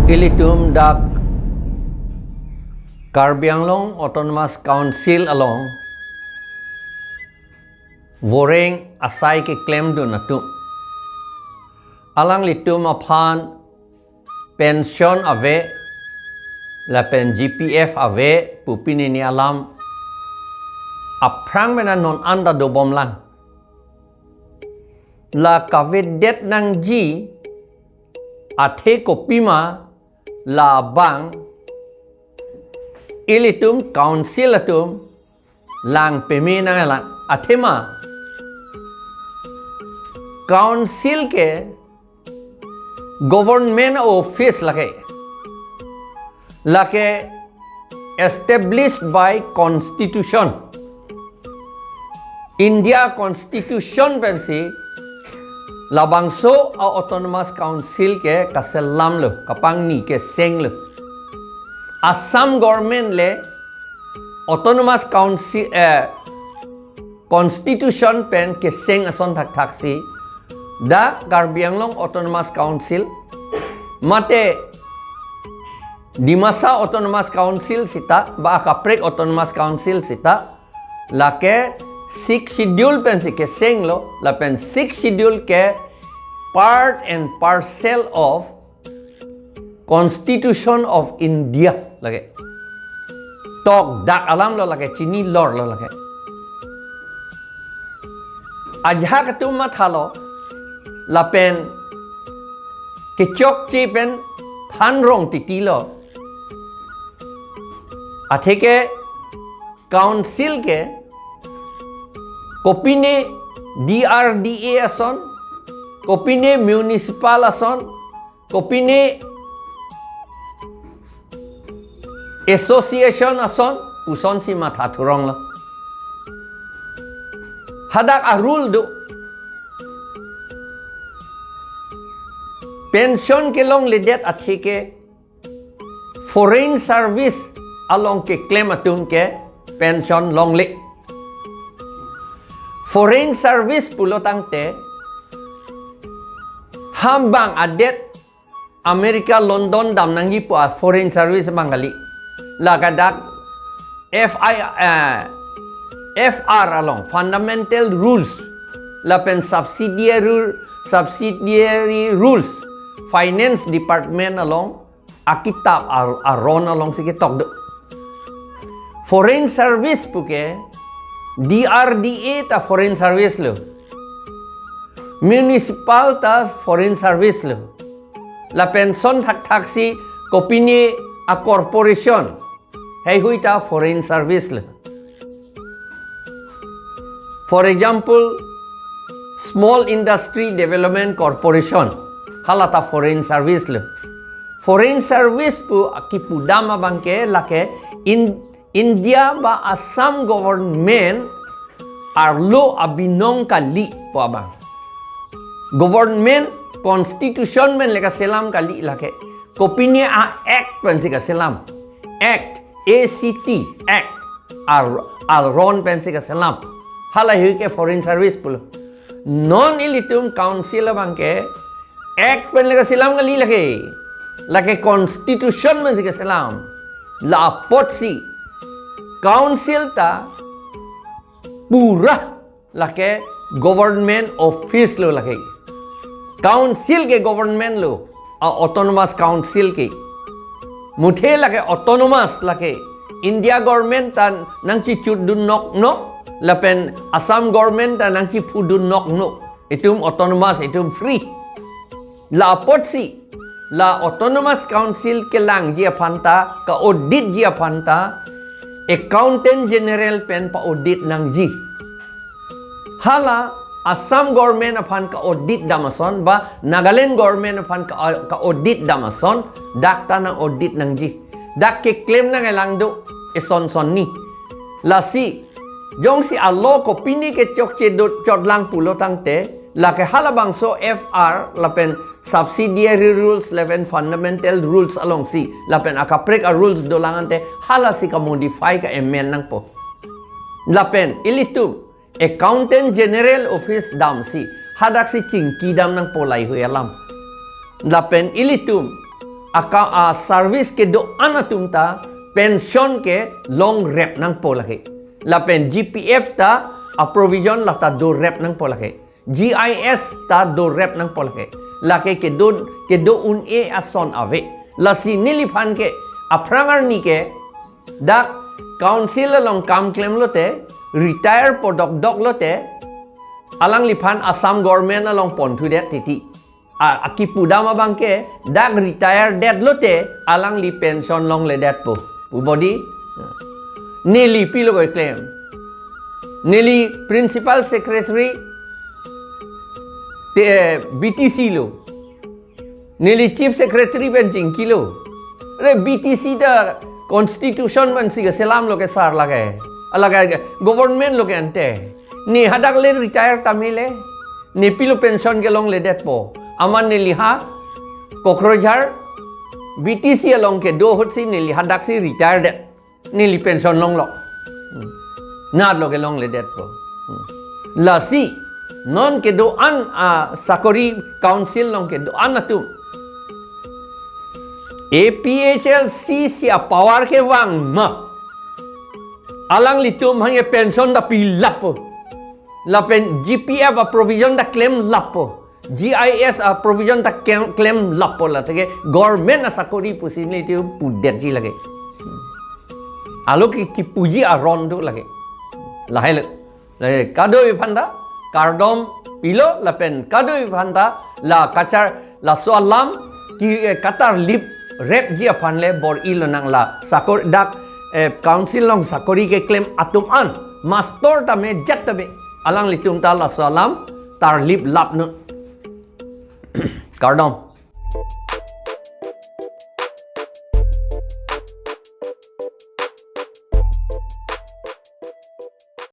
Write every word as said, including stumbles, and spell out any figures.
Ilitum dak Karbi Anglong Autonomous Council along voreng asai keklemdun atum, alanglitum aphan pension ave lapen G P F ave pu pini ni alam aphrang mena non anta dobomlang. La kavedet nangji athe kopima labang ilitum council atum lang peme nanglang, athema council ke government office lake, lake established by constitution. India Constitution pensi labangso a Autonomous Council ke kaselamlo, kapangni kesenglo. Assam government le Autonomous Council, eh, Constitution pen keseng ason thakthaksi dak Karbi Anglong Autonomous Council mate Dimasa Autonomous Council sita ba akaprek Autonomous Council sita lake Sixth Schedule pensi kesenglo, lapen Sixth Schedule ke part and parcel of Constitution of India lake. Tokdak alamlo lake, chinilorlo lake. Ajahak atum mathalo lapen kechokche pen thanrong titilo. Atheke council ke kopine D R D A ason, kopine municipal ason, kopine association ason, pusonsi matha thuronglo. Hadak a rule do. Pension kelongledet atheke foreign service along keklem atum ke pension longle. Foreign service pulo tangte ha bang adet America, London dam nangji pu a foreign service bang kali. Lake dak F I, eh, F R along, fundamental rules, lapen subsidiary, subsidiary rules, finance department along, akitap ar-, aron alongsi ketok do. Foreign service puke, D R D A ta foreign service lo. Municipal ta foreign service lo. Lapen son thakthaksi kopine a corporation heihui ta foreign service lo. For example, Small Industry Development Corporation, hala ta foreign service lo. Foreign service pu akipudam abangke lake in India ba Assam government arlo abinong kali pu abang. Government constitution pen le kaselam kali lake. Kopine a act pensi kaselam. Act, A C T, act. Ar-, aron pensi kaselam. Halahei ke foreign service pulo. Non ilitum council abangke act pen le kaselam kali lake. Lake constitution pensi kaselam. La apotsi council ta pura lake government office lo lake. Council ke government lo, a autonomous council ke. Muthe lake autonomous lake. India government ta nangchichutdun noknok, lapen Assam government ta nangchiphudun noknok. Itum autonomous, itum free. La apotsi, la autonomous council kelangji aphan ta, ka-auditji aphan ta, accountant general pen pa-audit nangji. Hala Assam government aphan ka-audit dam ason, ba Nagaland government aphan ka, ka-audit dam ason, dak ta nang-audit nangji. Dak keklem nangkelang do, eson sonni. Lasi, jongsi a law kopine kechokche do chotlang pulo tangte, lake halabangso F R lapen subsidiary rules lapen fundamental rules alongsi, lapen akaprek a rules dolang ante, halasi ka-modify ka-amend nangpo. Lapen ilitum, Accountant General Office damsi, hadaksi chingki dam nangpo laheihui alam. Lapen ilitum, aka a service kedo-an atum ta pension ke longrep nangpo lake. Lapen G P F ta a provision lata dorep nangpo lake. G I S ta dorep nangpo lake. Lake kedo kedo un-e ason ave. Lasi neliphan ke aphrang arni ke dak council along kam klem lote, retire po dokdok lote, alangliphan Assam government along ponthudet titi. A, akipudam abang ke dak retire det lote alangli pension longledetpo pu bodi. Neli pilo keklem. Neli principal secretary te, B T C lo. Neli chief secretary pen chingkilo. Re B T C ta constitution mansi keselam lo ke sar lake. Alake government lo ke ante. Ne hadak le retire tame le. Ne pilo pension kelongledetpo. Amat neli ha Kokrajhar B T C along kedo ahutsi neli hadaksi retire det. Neli pension longlo. Hmm. Nat lo kelongledetpo. Hmm. Lasi non kedo-an a sakori council along kedo-an atum A P H L C si a power kevang ma. Alanglitum hangke pension ta pilappo. Lapen G P F a provision ta klemlappo. G I S a provision ta klem, klemlappo la. Teke government a sakori pusi nelitum pudetji lake. Alo ke kipuji aron do lake. Lahai lo. Lahai kadokave aphanta kardom pilo lapen kadokave aphanta la kachar laso alam ke, eh, katarliprepji aphan le bor-i lonang la sakor dak, eh, council along sakori keklem atum an master tame jat tame alanglitum ta laso alam tarliplap non. Kardom.